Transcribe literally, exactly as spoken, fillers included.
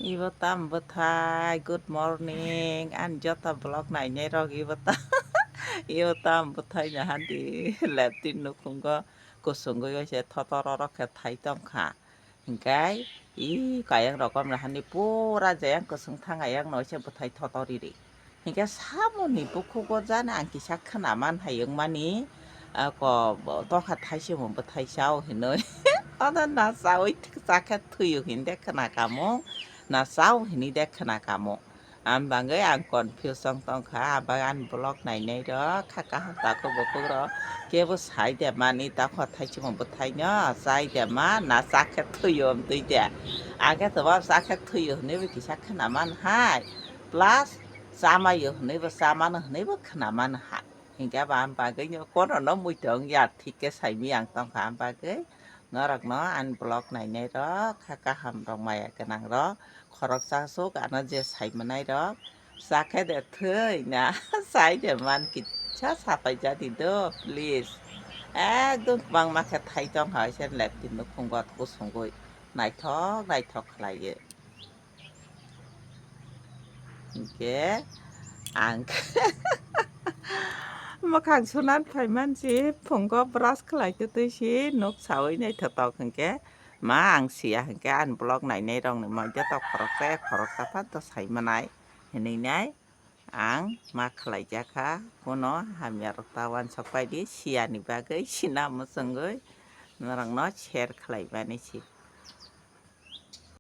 Ibo tam bwthai, good morning. Ani joto vlog nainai rok ibo tam, ibo tam bwthai no handi leptin nukhungo kusungwi waisa thotor oro khe thai tongkha. Hinkhe i kayang rok omra hani pura jayang kwswng thang ayang no waisa bwthai thotor iri. Hinkhe samoni bukhugo jani ang kisa khwnaman hai wngmani, ako tokha thaisimo bwthai chao hinwi. Odo na chawi chakhe thwiyo hinde khwnakamo, na chao hinide khwnakamo. Am bagwi ang confuse wng tongkha, abo ani vlog nainai rok kha kaham takhuk bukhuk rok kebo sai de mani tokha thaisimo bwthaino chai de ma na chakhe thwiyo amtwi de. Age to ba chakhe thwiyo hinwi bo kisa khwnaman hai. Plus chamayo hinwi bo chamano hinwi bo khwnaman hai. Hinkhe ba am bagwi no kono no muitu wngya thik khe saimwi ang tongkha am bagwi. Norokno ani vlog nainai rok kha kaham rok maya gwnang rok khoroksa swk ano je sai manai rok chakhe de thwi na sai de man kisa sapai jadi do please. Ekdom kwbangma khe thai tongkha waisa leptin nukhungo kusungwi naithok naithok khlaiwi. Hinkhe ang mwkhang sunan phaimansi phungo brush khlai twtwi si nuk sawi naithotok hinkhe ma ang siya hinkhe ani vlog nainai rokni ma joto khoroksa khoroksa phan to sai manai hinwi nai ang ma khlaijakha. Bono hamya rok ta uansuk paidi siyani bagwi sina mwchwngwi norokno share khlaimani si.